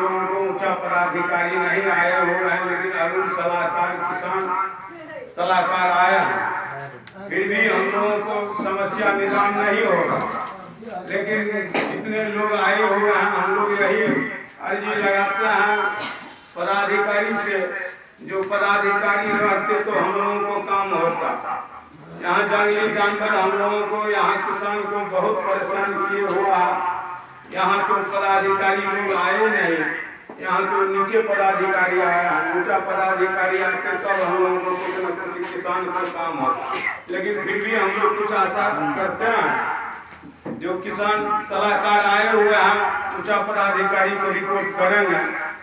लोगों को ऊंचा पदाधिकारी नहीं आए हुए हैं, लेकिन अरुण सलाहकार किसान सलाहकार आए हैं। फिर भी हम लोगों को समस्या निदान नहीं होगा, लेकिन जितने लोग आए हुए हैं हम लोग यही अर्जी लगाते हैं पदाधिकारी से, जो पदाधिकारी रहते तो हम लोगों को काम होता। यहाँ जंगली जानवर हम लोगों को, यहाँ किसान को बहुत परेशान किए हुआ है। यहाँ तो पदाधिकारी लोग आए नहीं, यहाँ तो नीचे पदाधिकारी आया है। ऊंचा पदाधिकारी आते तब हम लोगों को कुछ न कुछ किसान को काम होता, लेकिन फिर भी हम लोग कुछ आशा करते हैं। जो किसान सलाहकार आए हुए हैं ऊंचा पदाधिकारी को रिपोर्ट करेंगे।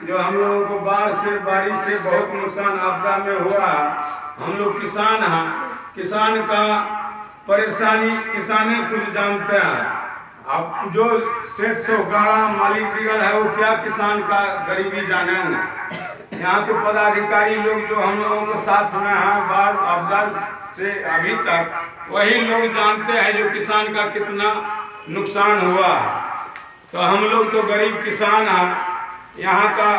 जो हम लोगों को बाढ़ से बारिश से बहुत नुकसान आपदा में हो रहा है। हम लोग किसान हैं, किसान का परेशानी किसाने खुद जानते हैं। अब जो सेठ साहूकारा मालिक दिगर है वो क्या किसान का गरीबी जानेंगे। यहाँ के पदाधिकारी लोग जो हम लोगों के साथ में हैं बाढ़ आपदा से अभी तक, वही लोग जानते हैं जो किसान का कितना नुकसान हुआ है। तो हम लोग तो गरीब किसान हैं। यहाँ का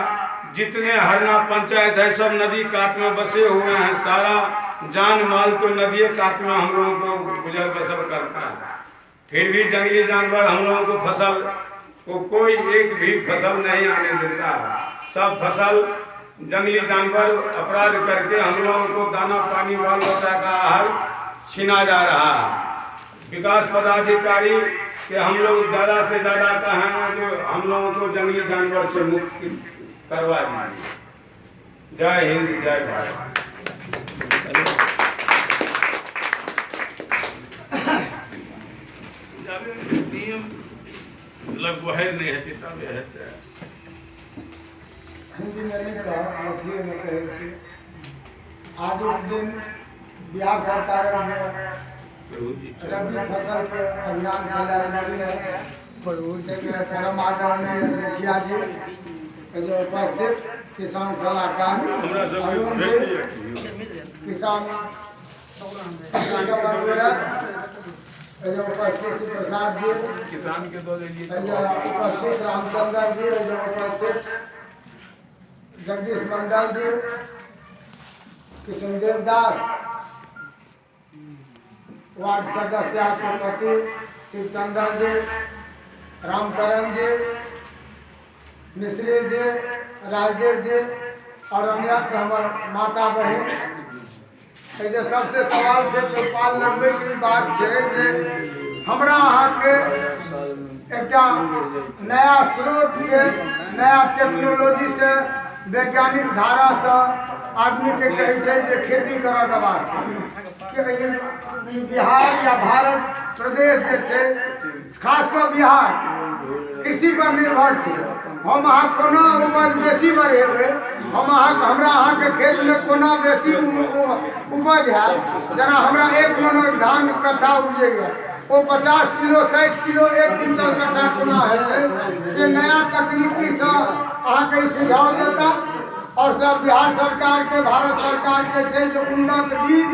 जितने हरना पंचायत है सब नदी कात में बसे हुए हैं। सारा जान माल तो नदी कात में हम लोगों को गुजर बसर करता है। फिर भी जंगली जानवर हम लोगों को फसल को कोई एक भी फसल नहीं आने देता है। सब फसल जंगली जानवर अपराध करके हम लोगों को दाना पानी बाल बच्चा का आहार छीना जा रहा है। विकास पदाधिकारी के हम लोग ज़्यादा से ज़्यादा कहें जो हम लोगों को जंगली जानवर से मुक्त करवा दीजिए। जय हिंद, जय भारत। नियम लगभग नहि हेतै तबे हेतै। हिन्दीमे नहि कहब, मैथिलीमे कहै छी। आजुक दिन बिहार सरकारक जे रबी फसलके अभियान चलायल गेलै, ताहिमे परम आदरणीय मुखिया जी के जे उपस्थित किसान सलाहकार अरुण जी, किसान उपस्थित शिव प्रसाद जी, किसान के दऽ देलियै, उपस्थित रामचंद्र जी, उपस्थित जगदीश मंडल जी, किशनदेव दास, वार्ड सदस्य के पति शिवचंद्र जी, रामकरण जी, मिश्री जी, राजदेव जी और अन्य हमर माता बहिन। जे सबसे सवाल छै चौपाल लगबैके ई बात छै जे हमरा अहाँके एकटा नया स्रोत से, नया टेक्नोलॉजी से, वैज्ञानिक धारासँ आदमीके कहै छै जे खेती करऽके वास्ते कि ई बिहार या भारत प्रदेश जे छै, खास कऽ बिहार कृषि पर निर्भर छै। हम अहाँ कोना उपज बेसी बढ़ेबै, हम अहाँके हमरा अहाँके खेतमे कोना बेसी उपज हैत। जेना हमरा 1 मनक धान कट्ठा उपजैए, ओ 50 किलो 60 किलो 1 क्विंटल कट्ठा कोना हेतै, से नया तकनीकीसँ अहाँके ई सुझाव देता। आओर सब बिहार सरकारके, भारत सरकारके छै जे उन्नत बीज,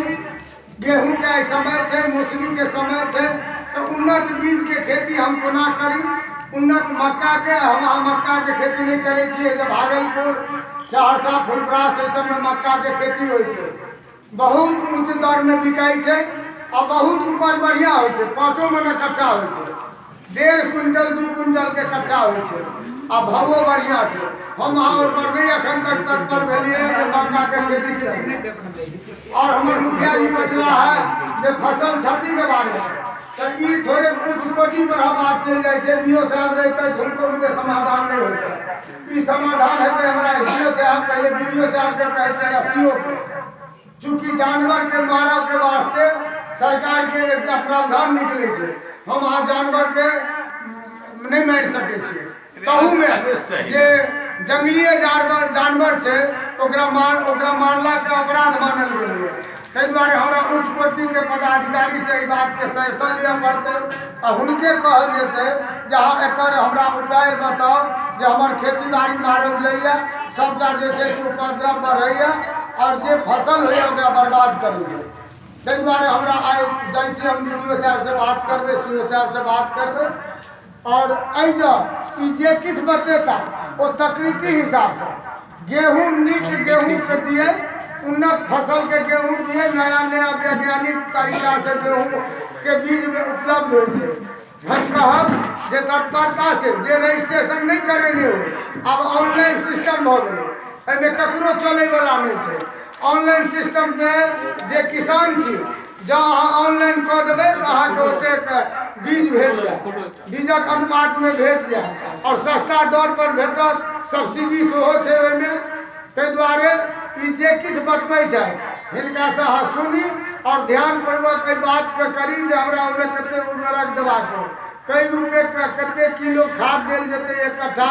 गेहूँके आइ समय छै, मौसरीके समय छै, तऽ उन्नत बीजके खेती हम कोना करी। उन्नत मक्काके, हम अहाँ मक्काके खेती नहि करै छियै। जे भागलपुर, सहरसा, फुलपरास एहि सबमे मक्काके खेती होइ छै, बहुत ऊँच दरमे बिकाइ छै आ बहुत उपज बढ़िआँ होइ छै। 5 मने कट्ठा होइ छै, 1.5 क्विंटल 2 क्विंटलके कट्ठा होइ छै आ भावो बढ़िआँ छै। हम अहाँ ओहिपर नहि एखन तक तत्पर भेलियै जे मक्काके खेती करी। और हमर मुखिया जी बजला है जे फसल क्षतिके बारेमे, तऽ ई थोड़े उच्च कोटि पर हम बात चलि जाइ छै। बी ओ साहब रहितै हुनको बुते समाधान नहि होइतै। ई समाधान हेतै हमरा एस डी ओ साहब, पहिले बी डी ओ साहबके कहै छै, सी ओ के। चूँकि जानवरके मारऽके वास्ते सरकारके एकटा प्रावधान निकलै छै, हम अहाँ जानवरके नहि मारि सकै छियै। तहूमे जे जंगलीय जानवर छै ओकरा मारलाके अपराध मानल गेलैए। ताहि दुआरे हमरा उच्च कोटिके पदाधिकारीसँ एहि बातके सजेशन लिअ पड़तै आ हुनके कहल जेतै जे अहाँ एकर हमरा उपाय बताउ जे हमर खेती बाड़ी मारल जाइए, सबटा जे छै से उपद्रव बढ़ैए आओर जे फसल होइए ओकरा बर्बाद करै छै। ताहि दुआरे हमरा आइ जाइ छी हम बी डी ओ साहेबसँ बात करबै, सी ओ साहेबसँ बात करबै। आओर एहि ई जे किछु बतेता ओ तकनीकी हिसाबसँ गेहूँ नीक गेहूँके दियै, उन्नत फसलके गेहूँ दियै। नया नया वैज्ञानिक तरीकासँ गेहूँके बीज उपलब्ध होइ छै। हम कहब जे तत्परतासँ जे रजिस्ट्रेशन नहि करेने होइ, आब ऑनलाइन सिस्टम भऽ गेलै, एहिमे ककरो चलैवला नहि छै। ऑनलाइन सिस्टममे जे किसान छी, जँ अहाँ ऑनलाइन कऽ देबै तऽ अहाँके ओतेक बीज भेट जायत, बीजक अनुपातमे भेट जायत आओर सस्ता दर पर भेटत। सब्सिडी सेहो छै ओहिमे। ताहि दुआरे ई जे किछु बतबै छथि, हिनकासँ अहाँ सुनी आओर ध्यानपूर्वक एहि बातके करी जे हमरा ओहिमे कतेक उर्वरक देबाक हो, कै रुपए कतेक किलो खाद देल जेतै एक कट्ठामे।